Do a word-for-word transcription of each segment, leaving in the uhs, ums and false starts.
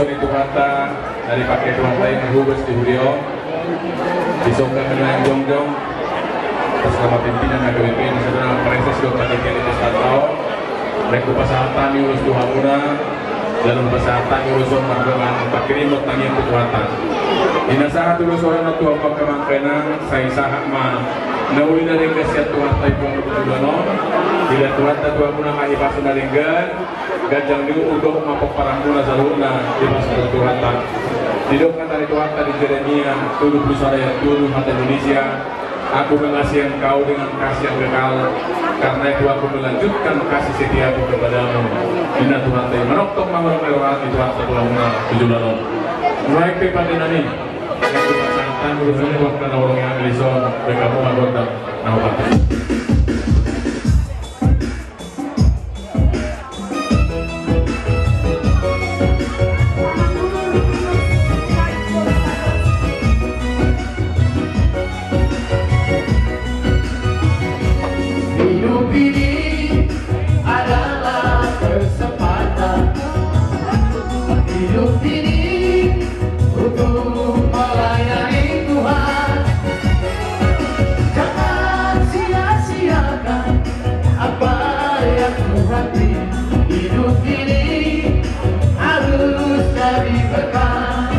Tuhanta, dari pakai Tuhanta yang hugus di hurio. Disongka kena yang jongjong. Bersama pimpinan H K B P, di sana presiden dohot panitia di pesta tau. Rek pasahat hami ulos tu hamuna. Lalu pasahat hami ulos on mardongan pakirim dohot tangiang tu Tuhanta. Di na sahat ulos on tu hamuna pamangkenan, sai sahat ma. Na uli na denggan sian Tuhanta i pung tu hamuna. Di na Tuhanta tu hamuna hahipason na denggan. Ganjang ni umur dohot ma pomparanmuna saluhutna dipasahat Tuhanta. Didok hata ni Tuhanta di Jeremia tolu pulu sada ayat tolu, hata Indonesia, "Aku mengasihi engkau dengan kasih yang kekal, karena itu aku melanjutkan kasih setiaku kepadamu." Ninna Tuhanta i. Manongtong ma hurang ni roha ni Tuhanta tu hamuna tu joloan on. Mulai pe pande nami. Aku pasahat ulos on tu hamuna na holong i, ison, baen hamu ma gondang na hupatusi. Hidup ini adalah kesempatan. Hidup ini untuk melayani Tuhan. Jangan sia-siakan apa yang Tuhan beri. Hidup ini harus jadi berkat.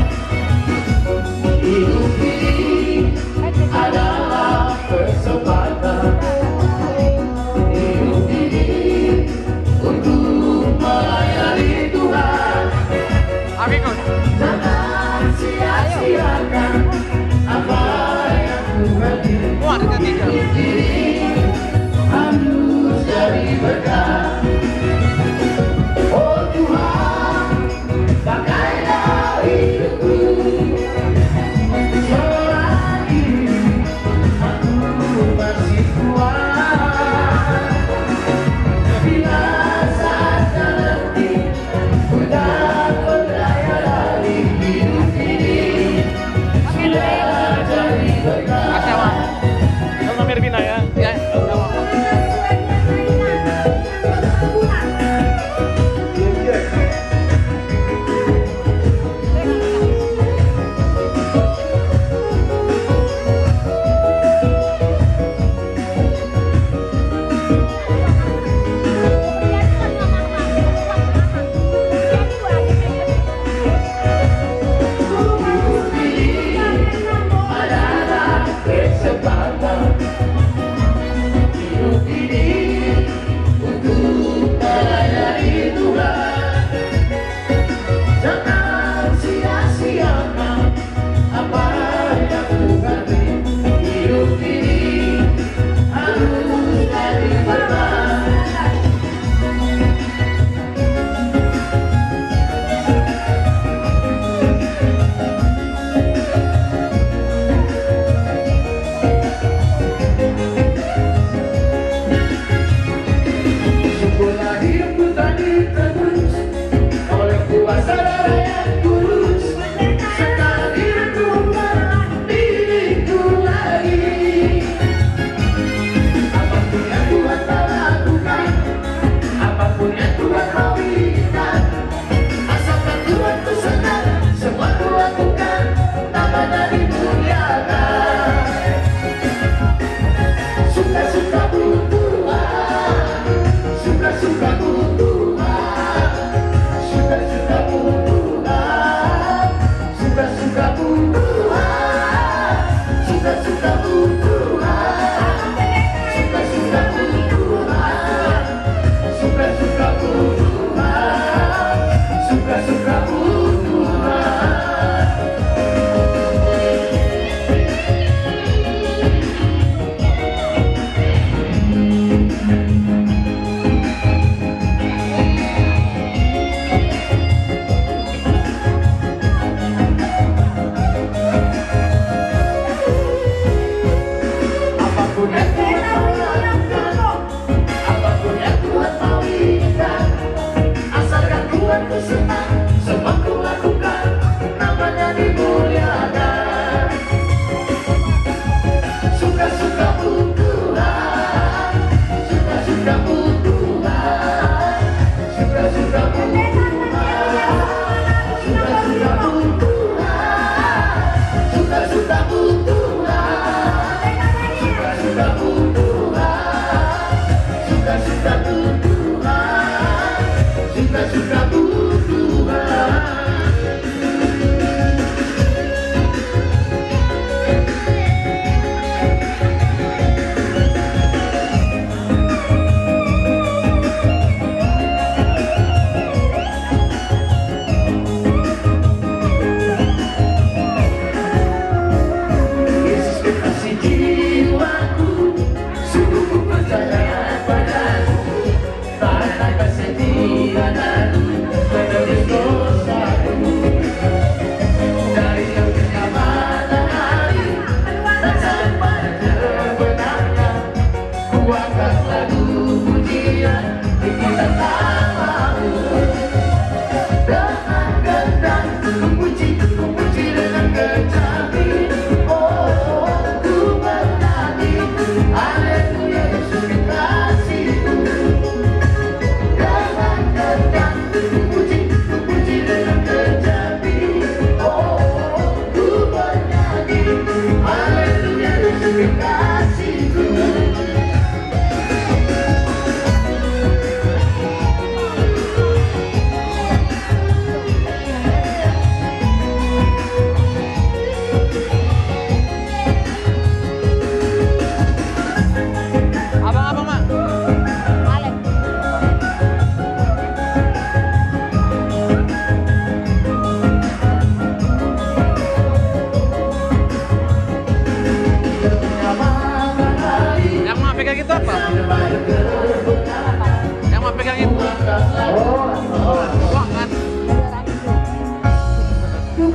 Hidup ini adalah kesempatan. Hidup ini untuk melayani Tuhan. Jangan sia-siakan apa yang Tuhan beri. Hidup ini harus jadi berkat. Oh Tuhan, pakailah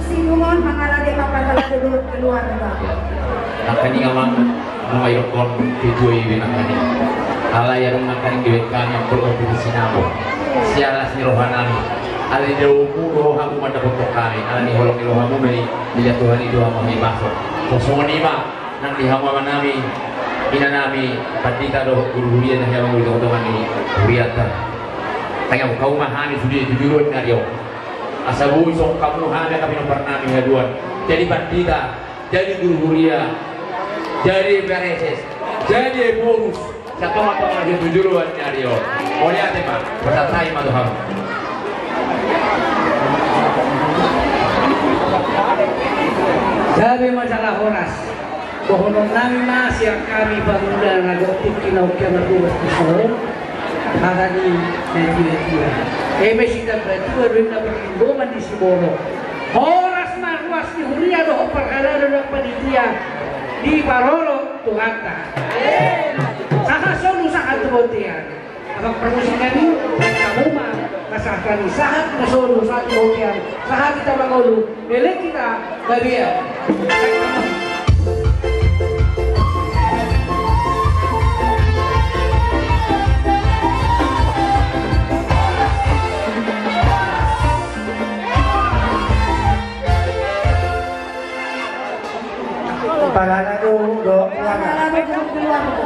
Sinuhon mangalade papatalade dohot keluarga. Nangkaning amang, nunga idokkon ketua ibe nangkaning. Alai adong nangkaning dibaen hami angkol kompetisi namo. Sialas ni roha nami. Alai dao muna hamu mandapothon hami. Alani holong ni rohamu na i, dilean Tuhan i do hamu hami paso. Songon i ma. Nang di hamu amanami, inanami, pandita dohot guru huria na hea mangolu di tongatonga ni hurianta. Tangiangkon hamu ma hami sude tu joloan ni ari on. Asa boi songon hamu hami angka pinomparnami haduan. Jadi pandita, jadi guru huria, jadi epiareses, jadi ephorus. Satongatonga di tu joloan ni ari on. Mauliate ma, pasahat hami ma tu hamu. Gabe ma jala horas. Dohonon nami ma sian hami pemuda na gok tingki na ungkap na tugas di son. Hata ni natuatua. Eme sitambatua do inna parlinggoman ni siborok. Horas ma ruas ni huria dohot parhalado dohot panitia. Diparorot Tuhanta. Sahat solu sahat tu bontean. Abang parmusik nami, hamu ma pasahat hami sahat na solu sahat tu bontean, sahat hita mangolu, leleng hita gabean. Parhalado dohot keluarga.